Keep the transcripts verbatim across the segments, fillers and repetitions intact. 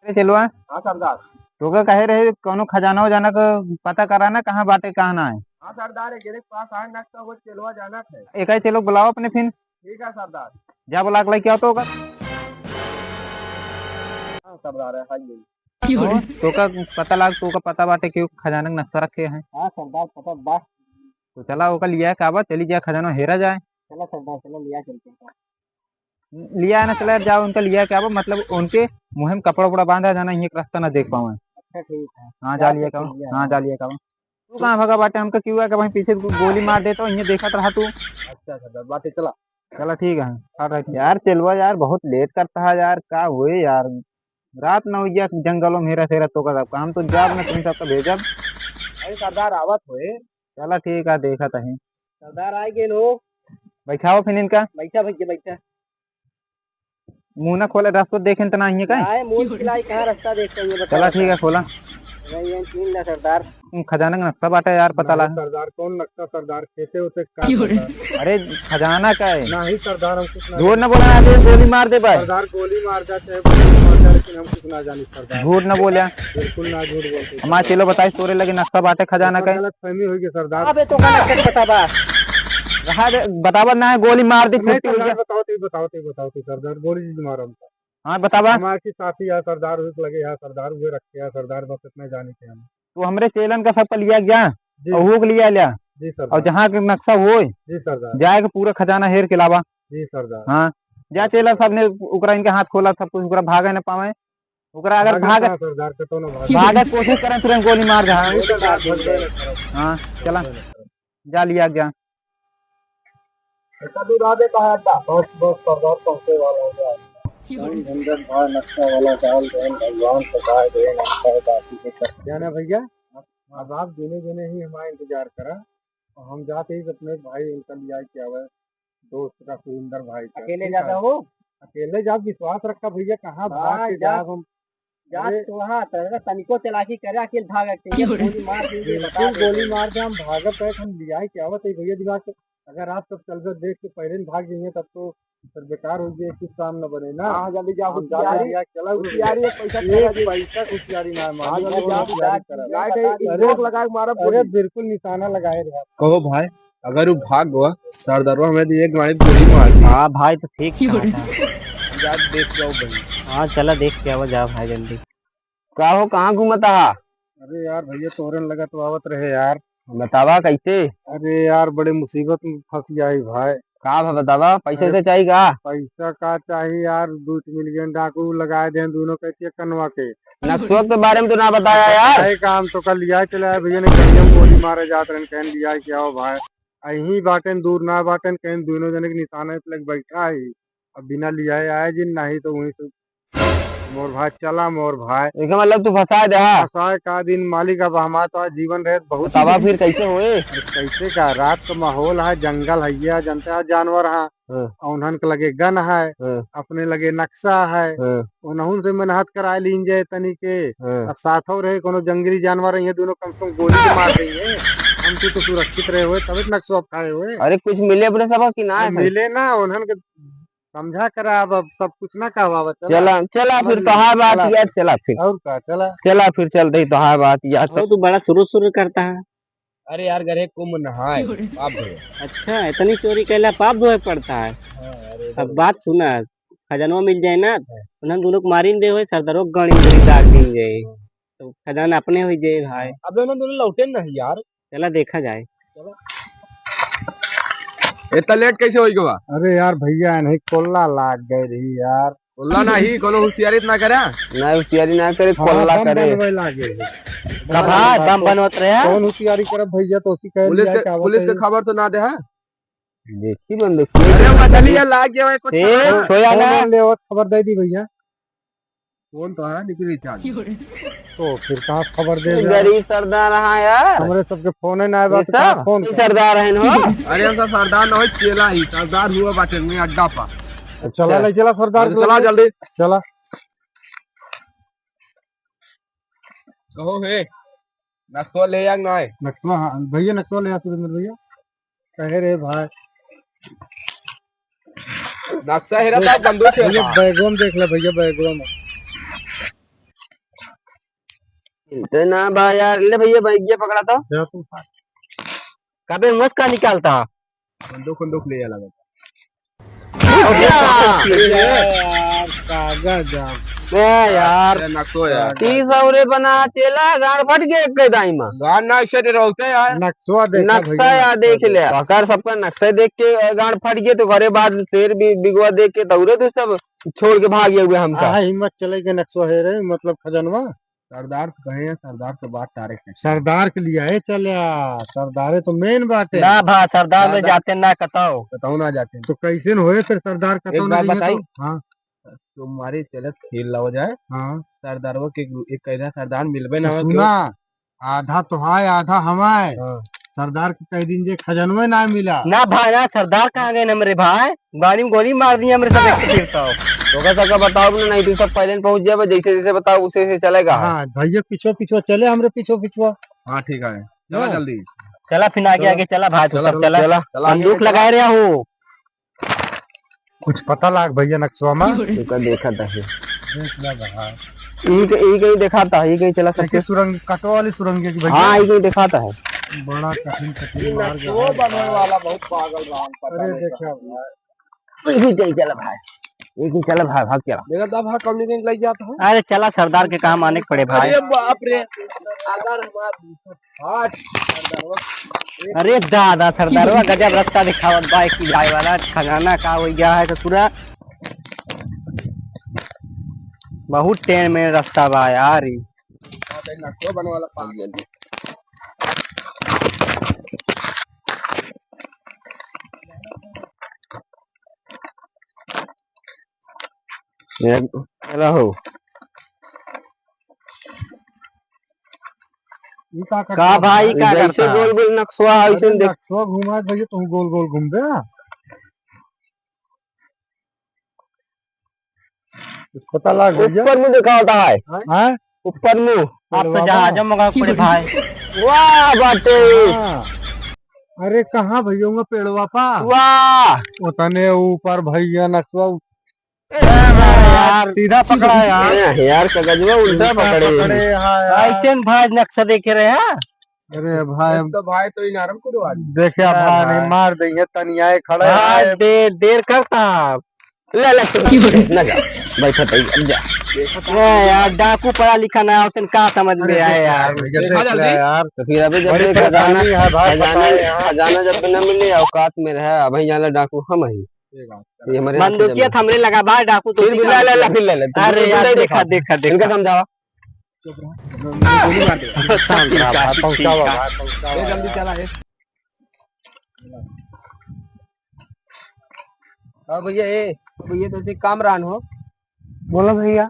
अरे चेलवा। हाँ सरदार। तोका कहे रहे कौनो खजाना उजाना का पता करा ना, कहाँ बाटे, कहाँ ना है। हाँ सरदार, एक जने के पास आए, नक्शा वो चेलवा जाना थे। एक ही चेलो बुलाओ अपने फिन। ठीक है सरदार। जा बुला के लेके आओ तो ओका। हाँ सरदार, है, हाँ जी। तो, तोका पता लाग, तोका पता बाटे कि खजाना के नक्शा रखे हैं। हाँ सरदार, पता बा। तो चला ओका लिया के आवा, चली जा खजाना हेरा जाए। चला सरदार, चला लिया चलते हैं। लिया ना, चला जाओ उनका लिया के आवा, मतलब उनके मुँह में कपड़ा उपड़ा बांधा जाना, ये रास्ता ना देख पावे। अच्छा ठीक है। हाँ जा लिया के आवा। हाँ जा लिया के आवा। तू कहाँ भागा बाटे? हमका क्यों आके वहीं पीछे गो-, गोली मार देता हूँ, इन्हें देखत रहा तू। अच्छा सरदार, बाटे चला। चला ठीक है, खा रहे थे। यार चेलवा यार बहुत लेट करता है यार, का हुए यार, रात न हो गया जंगलों में हेरा फेरा तो का काम तो जाब ना तुम सबका भेजब। अरे सरदार आवत होए। चला ठीक है, देखत है। सरदार आ गए लोग। बैठाओ फिर इनका। बैठा भैया बैठा। मुंह ना खोले, रास्ता देखे त ना आइए का? आए, मुंह खिलाई, कहाँ रास्ता देखते हैं, ये बताओ। चला ठीक है, खोला। नहीं, ये छीन ला सरदार। तुम खजाना का नक्शा बाटे यार, पता नहीं ला। सरदार, कौन नक्शा सरदार? खेते उते का क्यों रे? सरदार? अरे खजाना का है। नहीं सरदार, हम कुछ ना झूठ ना बोला, आज गोली मार दे भाई। सरदार गोली मार जा, चाहे गोली मार जा, लेकिन हम कुछ ना जानी सरदार। झूठ ना बोला। बिल्कुल ना झूठ बोलते हमारे सरदार। चेलो बताइस तोरे लगे नक्शा बाटे खजाना का है। गलत फहमी होई गई सरदार। अबे तो का नक्शा पता बा? रहा दे, बतावत ना है, गोली मार दी, नहीं छुट्टी हो सरदार, गया। बताओ तो, बताओ तो, बताओ तो सरदार, गोली जी मारो हमको। हाँ, बतावा। हमार की साथी है सरदार, उस लगे है सरदार, उहे रखे है सरदार, बस इतना जाने के हम। तू हमरे चेलन का सबका लिया जा, जी। और वो के लिया लिया। जी सरदार। और जहाँ के नक्शा होए, जी सरदार। जाए के पूरा खजाना हेर के लावा। जी सरदार। हाँ, जा चेला सब ने ओकरा इनके हाथ खोला, सब कुछ ओकरा भागे न पावे। ओकरा अगर भागे भागे, ना सरदार, कतो ना भागे। भागे कोशिश करे, तुरंत गोली मार दे। नहीं सरदार, भागबे ना करब। हाँ, चला। भागबे ना करब। जा लिया गया। ऐसा भी रह देता है अड्डा, बस, बस, सरदार पहुंचे वाला हो गया। कौन झंझट भाई, नक्शा वाला डाल देन, भगवान सताए देन, नक्शा बाकी के कर। क्या ना भैया, अब आप जने जने ही हमारा इंतजार करा, और हम जाते ही अपने भाई उनका लिया के आवे, दोस्त का, सुरेंद्र भाई का, अकेले ठीक है? जाता हो? अकेले जाब, विश्वास रखा भैया, कहाँ हाँ, भाग के जा। जाब हम? जा अरे। तो वहाँ, तो अगर तनिको चालाकी करे, अकेले भाग के, क्यों रे? गोली मार दे, बिल्कुल बता दे। गोली मार दे, हम भागत है, हम लियाई के आवत है भैया दिमाग से। अगर आप सब चल कर देख के पहले ही भाग जाइए, तब तो फिर बेकार हो गया, कुछ काम न बने ना। हाँ, जल्दी जाओ, हम जा होशियारी, रहे हैं, चला होशियारी एक पैसा एक खा जाए। पैसा होशियारी ना है, हाँ, मालिक, जल्दी बहुत जाओ, होशियारी जाओ, करा। जाओ, जाओ, अरे, रोक लगा के मारा अरे, गोली। बिल्कुल निशाना लगाए रहे आप। कहो भाई, अगर वो भाग गवा, सरदारवा हमें तो एक गाड़ी गोली मार दी। हाँ भाई, तो ठीक कहा था। जा देख के आओ भाई। हाँ, चला देख के आवा जा भाई जल्दी। का हो, कहाँ घूमत हा? अरे यार भैया, तोहरे लगा तो आवत रहे यार। बतावा कैसे? अरे यार, बड़े मुसीबत में फंस गया ही भाई। का भा बतावा, पैसे अरे से चाहिए का? पैसा का चाहिए यार, दो मिल गए डाकू लगाए दे दोनों के चेक कनवा के। नक्सवा के बारे में तो ना बताया यार। भाई काम तो कल लिया चला है भैया ने, कहीं हम गोली मारे जात रहन, कहीं लिया क्या हो भाई। अहीं बाटेन, दूर ना बाटेन, कहीं दोनों जने के निशाना पे लग बैठा है। अब बिना लियाए आए जिन, नहीं तो वहीं से मोर भाई चला मोर भाई। एकर मतलब तू फंसा दे, हाँ? फंसाए का दिन मालिक, अब हमार तो आज जीवन रहे बहुत। बतावा फिर कैसे होए? अरे कैसे का, रात का माहौल है, जंगल है, ये जनते हैं जानवर है। हाँ। और उन्हन के लगे गन है, हाँ। अपने लगे नक्शा है, हाँ। उन्हन से मेहनत कराए लीन जाए तनी के। हाँ। अब साथो रहे कोनो जंगली जानवर, ये दोनों कम से कम गोली तो मार देंगे। हम तो, तो सुरक्षित रहे हुए, तबे तो नक्शा खाए हुए। अरे कुछ मिले अपने सबक कि ना अब है? मिले ना, उन्हन के समझा करा, अब, अब सब कुछ ना कहवावत, चला। चला, चला चला फिर, जी, तोहार बात चला। यार, चला फिर। और का, चला। चला फिर, चल रही तोहार बात यार। और तू बड़ा सुरु सुरु करता है। अरे यार, गरे कुंभ नहाए, पाप धोए। अच्छा, इतनी चोरी कैला पाप धोए पड़ता है। हाँ, अरे अब बाबा। बात सुना, खजनवा मिल जाए ना, हाँ। उन्हन दोनों को मारिन दे होए, सरदारो गणी गणी दाग दीन जाए, तो खजाना अपने हो जाए भाई। अब उन्हन दोनों लौटे नहीं यार। चला देखा जाए। चला। इतना लेट कैसे होई गवा? अरे यार भैया, नहीं कोल्ला लाग गए रही यार। कोल्ला नहीं, कोनो होशियारी इतना करा। ना होशियारी ना करे, हाँ, कोल्ला बम करे। बनवे लागे। का भाई, बम बनवत रहे हैं? कौन होशियारी करब भैया, तो उसी कह पुलिस दिया के, क्या पुलिस के बताइए। खबर तो ना दे, हाँ? देखी बंदूक। अरे, मछलिया लाग गया है, कुछ ए, खबर। छोया ना। कौन लेवत खबर दे दी भैया? कौन तो है, निकली चाल। तो फिर कहाँ खबर दे दे? गरीब सरदार रहा यार। हमरे सबके फोन है ना, ये बात सब कहाँ फोन कर? सरदार है ना। अरे, हम सब सरदार ना हो, चेला ही सरदार हुआ बाटे में अड्डा पा। चला, ले चला सरदार अरे, को। चला जल्दी। चला। कहो हे, नक्सवा ले आग ना है? नक्सवा, हाँ, भैया नक्सवा ले आ सुरेंद्र भैया। कहे रे भाई। नक्शा हेरा था, बंदूक है भैया, था। बैगवा में देख ले भैया, बैगवा में। इतना बा यार, ले भैया, बैग ये पकड़ा तो। क्या तू? कबे मुस्का निकालता? बंदूक, बंदूक ले आला बेटा। यार, कागज आ। ए यार, ए, नक्शो यार। तीस औरे बना चेला, गाड़ फट गए एक दाई में। गाड़ ना ऐसे डरावते यार। नक्शा देखा नक्शा भैया, यार, नक्शा देख देख ले। अगर सबका नक्शा देख के गाड़ फट गए तो घरे बाद शेर भी बिगवा देख के दौड़े तो सब छोड़ के भाग गए हुए हमका। हाँ, हिम्मत चले के नक्शा है रे, मतलब खजनवा। सरदार तो कहे हैं, सरदार के बात तारे के। सरदार के लिए आए चले आ, सरदारे तो मेन बात है। ना भा, सरदार में सरदार जाते ना कताओ। कताओ ना जाते। तो कैसे न होए फिर सरदार कताओ एक ना बात जाइए बताई? तो? हाँ। तुम्हारे चलत खेल लाओ जाए। हाँ। सरदारवा के एक, एक कैदा सरदार मिलबे ना तो हो सुना, क्यों? आधा तो है, आधा हमारे। हाँ। सरदार के कह दिन जे खजनवे ना मिला। ना भाई ना, सरदार कहाँ गए हमरे भाई? गाड़ी में गोली मार दी हमरे सब एक फिरता हो। तो का सबका बताओ ना, नहीं तो सब पहले पहुंच जाए, जैसे जैसे बताओ उसे से चलेगा। हाँ, भैया पीछो पीछो चले, हमरे पीछो पीछो। हाँ, ठीक है, चला हाँ। जल्दी। चला फिर आगे चला। आगे चला भाई, तू चला, सब चला, चला। चला, आगे बंदूक चला। लगाए रहा हो। कुछ पता लाग भैया नक्शवा में? एकर देखा था है। देख ले भाई। ई के, ई कहीं देखाता है, ई कहीं चला सकते। सुरंग, कटो वाली सुरंग है कि भैया? हाँ, ई कहीं देखाता है। बड़ा कठिन, कठिन मार्ग है। वो बनने वाला बहुत पागल बा, पता अरे नहीं देखा कहाँ। भाई। ई कहीं चला भाई, ई कहीं चला भाई, भाग चला। देखा था भाई, कौन कहीं लग जाता है? अरे चला, सरदार के काम आने के पड़े भाई। अरे बाप रे, अगर हमार हट, सरदारवा। अरे दादा, सरदारवा गजब रास्ता दिखावत बा, कि जाए वाला खजाना का हो गया है तो पूरा बहुत टेढ़ में रास्ता बा यार ई। हाँ, तो नक्शो बनवाला पागल। ये चला हो। ई का का करता भाई, है? का जैसे करता है? गोल गोल नक्शा है, अरे ऐसे देख। नक्शा घुमा भैया, तू गोल गोल घूम बे। कुछ पता लाग भैया? ऊपर मुंह दिखाता है। हाँ? ऊपर मुंह। आप तो पेड़वा जहाज बा। मंगा पड़े भाई। वाह बाटे। हाँ। अरे कहाँ भैया, वहाँ पेड़वा पा? वाह। उतने ऊपर भैया नक्शा यार, सीधा पकड़ा यार। ए, यार, कागजवा उल्टा उल्टा पकड़े। पकड़े, हाँ यार। ऐसे न भाई नक्शा देखे रहे, हाँ? अरे भाई, तो भाई तो इनारम को दवा दी। देखे हाँ, भाई, नहीं भाई। मार देंगे, तनियाए खड़े भाई, हैं। दे-, देर करता। ले, ले, तू ना जा, बैठा तो अब जा। ए, यार, डाकू पढ़ा लिखा ना होते न का समझ में अरे आए देख यार। यार, भैया, देखा देख ले जल्दी। यार। तो फिर अभी जब बड़ी ये खजाना, परेशानी है भाई, खजाना, बताए यार। खजाना जब भी ना मिले, औकात में रहे, अभी जाना डाकू हम ही। ये हमारे हाथ में बंदूकिया जमा। थमरे लगा बा, डाकू तो फिर भी निकाल ला, ला, ला, के। फिर ले ले। अरे तुम यार, नहीं देखा, देखा। देखा, देखा। इनका समझावा। चुप रहो। गोली मार दे। शांत रहा भाई, पहुंचावा भाई, पहुंचावा ए, जल्दी यार। चला, ए। हाँ भैया, ए, भैया, तो ऐसे काम रहन हो। बोलो भैया।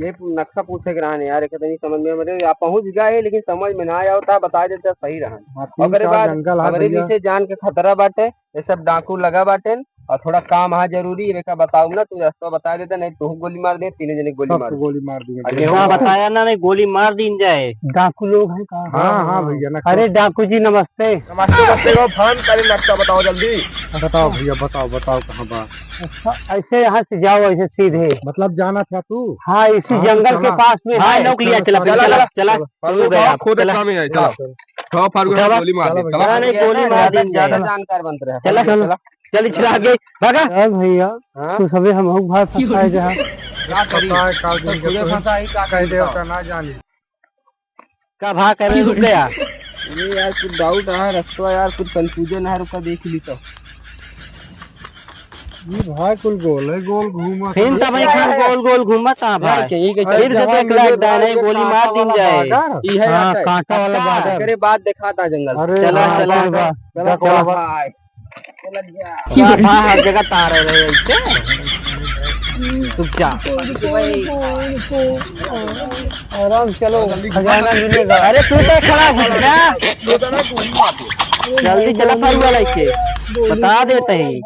ये नक्शा पूछे के रहन यार, एक तनी समझ में, मेरे आप पहुंच गए, लेकिन समझ में ना आया होता, बता देते सही रहन। हाँ, तीन ओकरे चार बाद जंगल है हमरे भी भैया। से जान के खतरा बाटे, ये सब डाकू लगा बाटेन, और थोड़ा काम है जरूरी, ये का बताओ ना, तू रास्ता बता देता, नहीं तू गोली मार दे, तीनों जने गोली सबको मार दे। गोली मार दिए। अरे केहू हाँ। बताया ना, नहीं गोली मार दीन जाए। डाकू लोग हैं का? हाँ, हाँ भैया, नक्शा। अरे डाकू जी नमस्ते। नमस्ते, नमस्ते, वो फोन करे, नक्शा बताओ जल्दी। बताओ भैया, बताओ, बताओ कहाँ बा? अच्छा, ऐसे यहाँ से जाओ, ऐसे सीधे। मतलब जाना था तू? हाँ, इसी हाँ, तो जंगल के चला। पास में हाँ, है। नौक लिया, चला, चला, चला, चला, चला, चला। चला। फारूक, तू गया, आओ, खुद चला। काम ही है, चलो। उठावा। उठाओ, फारूक, उठावा। गोली मार दे, चलो, चला। चला, नहीं, गोली मार दीन जाए। जानकार बनत रहे। चला, चला। चला। चल, चला आगे, भागा। ए भैया, हाँ? तू सबे हम भाई फंसाए जा। का करी? फंसाए, का तो दिन के खुदे तू फंसाई, का कह दे, करता? ओका ना जानी। का भा करे रुक गया? अरे यार, कुछ doubt आ रहा, रस्तवा यार, कुछ confusion है, रुका देख ली तो। ये भाई कुल गोल है, गोल घूमा फिर कर। तब एक हम गोल गोल घूमत आ भाई। यार, यही के फिर से देख ले, गोली मार दीन जाए। ये है हाँ, कांटा वाला border। एकरे बाद दिखाता जंगल। अरे चला, हाँ, चला। चला, चला। भाई। चला, भाई, हर जगह तार रहे हैं इससे। रुक जा। आराम से चलो, खजाना मिलेगा। अरे तू तो खड़ा हो जा। जल्दी चला, फारू वाला इसे बता देते हैं।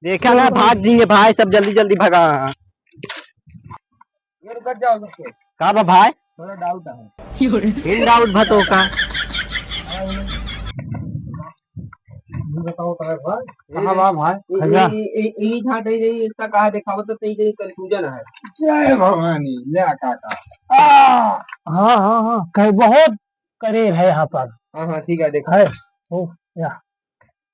देखा ना, भाग जिए भाई, सब जल्दी जल्दी भगा। ये रुक जाओ सबके। का बा भाई? थोड़ा doubt है। फिर doubt भा तो का? ये बताओ तो है भाई, कहाँ बा भाई? ए, खजा। ए, ए, ए, ई झाट है, ये इसका कहाँ देखावत तो सही, कहीं confusion है। जय भवानी, ले काका। आ! हाँ, हाँ, हाँ, कहे बहुत करेर है यहाँ पर। हाँ, हाँ, ठीक है, देखो। है, ओ, या,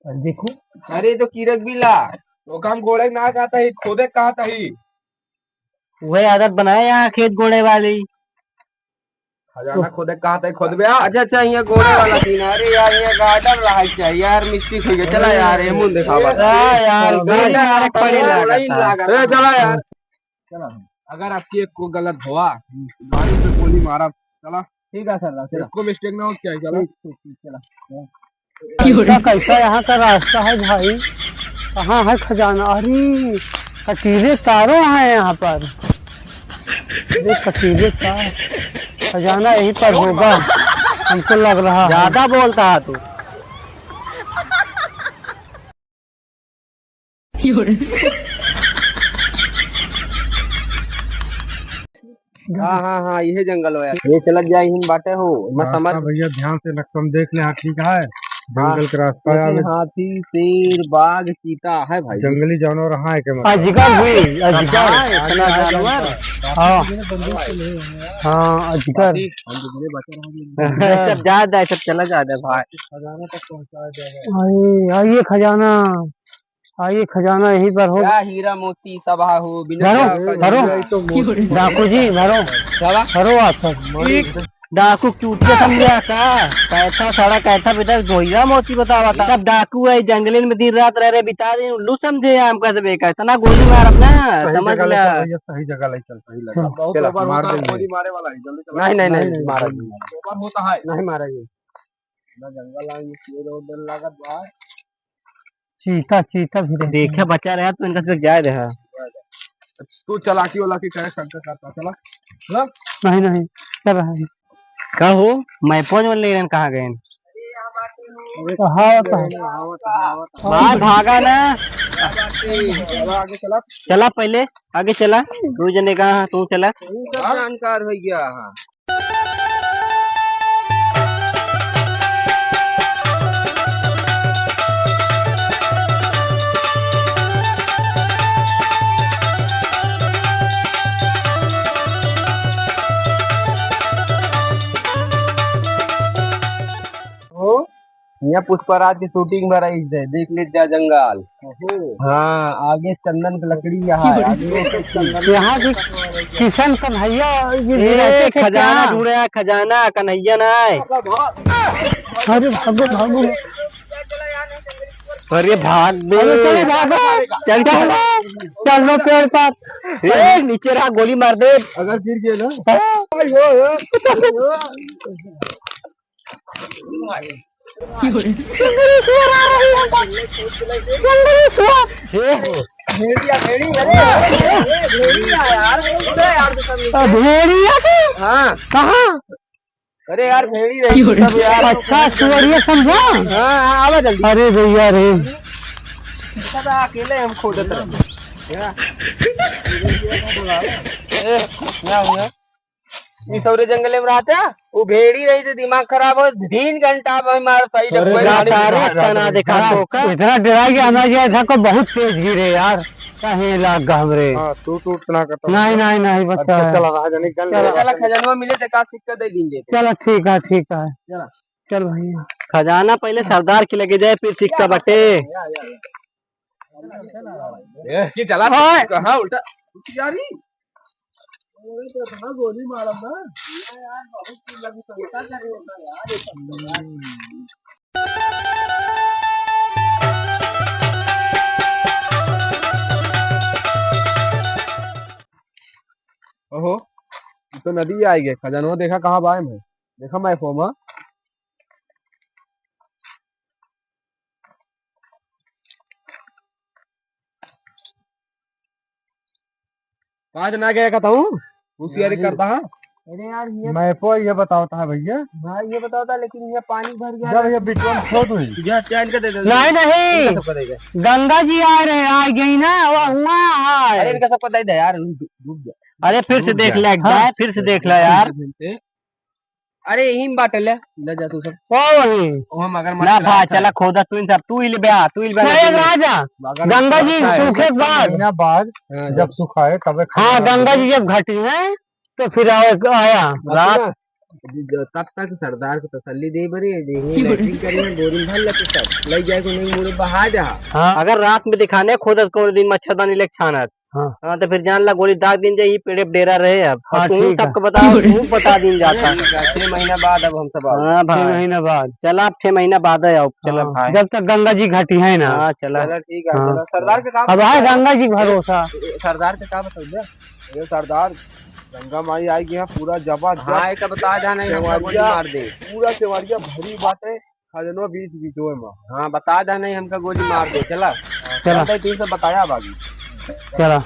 और देखो। अरे, तो कीरक भी ला। तो काम गोड़े ना कहता ही, खोदे कहता ही। वही आदत बनाए यहाँ खेत गोड़े वाली। खजाना खोदे कहाँ तक खोदबे यार? अच्छा, अच्छा, यहाँ गोड़े वाला सीन है। अरे यार, यहाँ garden रहा चाहिए यार, mistake हो गया। चला यार, ये मुंह दिखावा। हाँ यार, गोली मारे पड़े लागत है। ए, चला यार। चला, अगर आपकी एक को गलत हुआ, गाड़ी पे गोली मारा। चला। ठीक है सर, चला। एक को mistake ना हो क्या, चला। ठीक, ठीक, ठीक, चला। कैसा, कैसा यहाँ का रास्ता है भाई? कहाँ है खजाना? अरे, कटीले तारों हैं यहाँ पर। ये कटीले तार, खजाना यहीं पर होगा, हमको लग रहा है। ज्यादा बोलता है तू। हाँ, हाँ, हाँ, यही जंगल हो यार। ये चलत जाए हिन बाटे हो, मैं रास्ता समझ भैया ध्यान से नक्शा में देख ले, हाँ, ठीक है, हाँ, जंगल के रास्ता है, लेकिन आगे हाथी, शेर, बाघ, चीता है भाई। जंगली जानवर हाँ है के मतलब। अजगर भी, अजगर। हाँ, इतना जानवर। हाँ। हाँ, अजगर। सब जा, जा, सब चला जा, जा भाई। खजाना तक पहुंचाया जाएगा। अरे, आइए खजाना। हाँ, ये खजाना यहीं पर हो। क्या हीरा मोती सब हा हो, बिना भरो, क्या का भरो। हीरा ही तो मोती। डाकू जी, भरो। क्या बा? भरो आप सब। डाकू चूतिया समझे का? कैसा सड़ा, कैसा बेटा, हीरा मोती बतावा था। सब डाकू है, जंगलन में दिन रात रह रहे, बिता दिन उल्लू समझे हम कैसे बेका। इतना गोली मारब ना, सही समझ जगह ले लिया। चल भैया, सही जगह ले चल, सही लगा। चलो, बहुत चला, ओवर मार होता है, देंगे। गोली मारे वाला है, जल्दी चला। नहीं, नहीं, नहीं, नहीं, नहीं, मारा नहीं। ओवर होता है। नहीं मारा ये। ना जंगल आएंगे, शेर और डर लागत बा। चीता, चीता भी रहे। देखे बचा रहा तो इनका सिर्फ जाए रहा। तू चालाकी वालाकी करे, शंका करता, चला। चला। नहीं, नहीं, कर रहा है। का हो, मैं फोन वाले लेने कहाँ गए? हाँ, तो है। बाहर भागा ना। चला आगे, चला। चला पहले, आगे चला। दो जने का, तू चला। तू सब जानकार हो गया, हाँ। ओ, यहाँ पुष्पराज की shooting में रही थे, देख ले जा जंगल। ओहो। हाँ, आगे चंदन की लकड़ी यहाँ है, आगे वो सब चंदन। यहाँ की किशन कन्हैया ये ए, रहते थे खजाना क्या? ढूंढे, खजाना, कन्हैया ना है। अरे भागो, भागो। अरे भाग बे। अरे चलो, भागो। चल, चल। चलो, चलो पेड़ पर। ए, नीचे रहा, गोली मार दे। अगर गिर गए ना। हाँ। जंगली सुअर आ रही है। जंगली सुअर। ए। भेड़िया, भेड़ी, अरे, अरे, अरे, भेड़िया यार, अरे यार, तू सब नीचे। अ, भेड़िया के? हाँ। कहाँ? अरे यार, भेड़ी रही तब यार। अच्छा, सुअरिया समझा? हाँ, हाँ, आवा जल्दी। अरे भैया रे। पता अकेले हम खोदत रहे। क्या? ए, क्या हुआ? ई सौरे जंगले में रहता, वो भेड़ी रही तो दिमाग खराब हो, तीन घंटा में मार सही अरे डब्बे में जा गाड़ी तारे, में इतना देखा हाँ, तो का? इतना डरा गया, हमारे यहाँ था को बहुत तेज गिरे यार, कहीं लाग गा हमरे। हाँ, तू टूट ना कर। नहीं, नहीं, नहीं, बच्चा अच्छा, है। चला, रहा जाने, गन चला। ले। चला, खजनवा मिले तो का सिक्का दे दीजिए। चला, ठीक है, ठीक है। चला। चल भैया। खजाना पहले सरदार के लगे जाए, फिर सिक्का बटे। या, या, या। ए, ये चला, ओए। कहाँ उल्टा? यारी। अरे तो इतना गोली मारब ना। ओहो, ये तो नदी आ गई। खजानवा देखा कहाँ बा एमे? देखा मैं फोमा। पाँच ना गया कहता हूँ, होशियारी नहीं। करता है। अरे यार, ये मैपो ये बतावता है भैया। भाई, ये बतावता है, लेकिन ये पानी भर गया जब ना। ये बिचवा में खोद हुई। जा, जा, इनका दे दे। नहीं, नहीं। इनका सबका दे दे। गंगा जी आ रहे, आ गई ना, वो हुआ है। अरे, इनका सबका दे दे यार, डूब, डूब गया। अरे, फिर से डूब देख गया। ले, एक हाँ। बार, फिर से देख ले यार। अरे, यहीं बाटे ले, ले जा तू सब। ओ वही। ओ मगरमच्छ ना भा, चला खोदा तू इन सब, तू ही ले बे, आ, तू ही ले बे, नहीं, तू ही ले। राजा, मगरमच्छ गंगा जी सूखे के बाद। महीना बाद हाँ, जब जब सुखाए तबे हाँ, खाना गंगा जी जब घटी है, तो फिर आए, आया। अब रात ना, ज-, ज-, तब तक सरदार को तसल्ली दे बरे, देही लैट्रिन करी है, बोरी में भर ले तू सब। ले जाए को नहीं, मुड़े बहा जा। हाँ। अगर रात में दिखाने खोदत कौन दिन मच्छरदानी लेके छानत। हाँ। हाँ, तो फिर जान ला गोली दाग दिन जाई, पेड़े पे डेरा रहे अब। और हाँ, तू ठीक है। सबको बता, तू बता दिन जाता। ठीक है, छह महीना बाद अब हम सब आओ। हाँ छह भाई। महीना बाद। चला, अब छह महीना बाद है आओ। चला हाँ, भाई। जब तक गंगा जी घटी है ना। हाँ, चला। चला, ठीक है, हाँ। चला। सरदार पे का अब आए भरोसा? गंगा जी भरोसा। सरदार पे का भरोसा? अरे सरदार, गंगा माई आई गया, पूरा जबरदस्त। हाँ, एक बता जा नहीं, हमका गोली सेवरिया, मार दे। पूरा सेवरिया भरी बाटे, खजनवा बीच बीचवे में। हाँ, बता जा नहीं, हमका गोली मार दे, चला। चला। चल, तू सब बताया बागी। चला।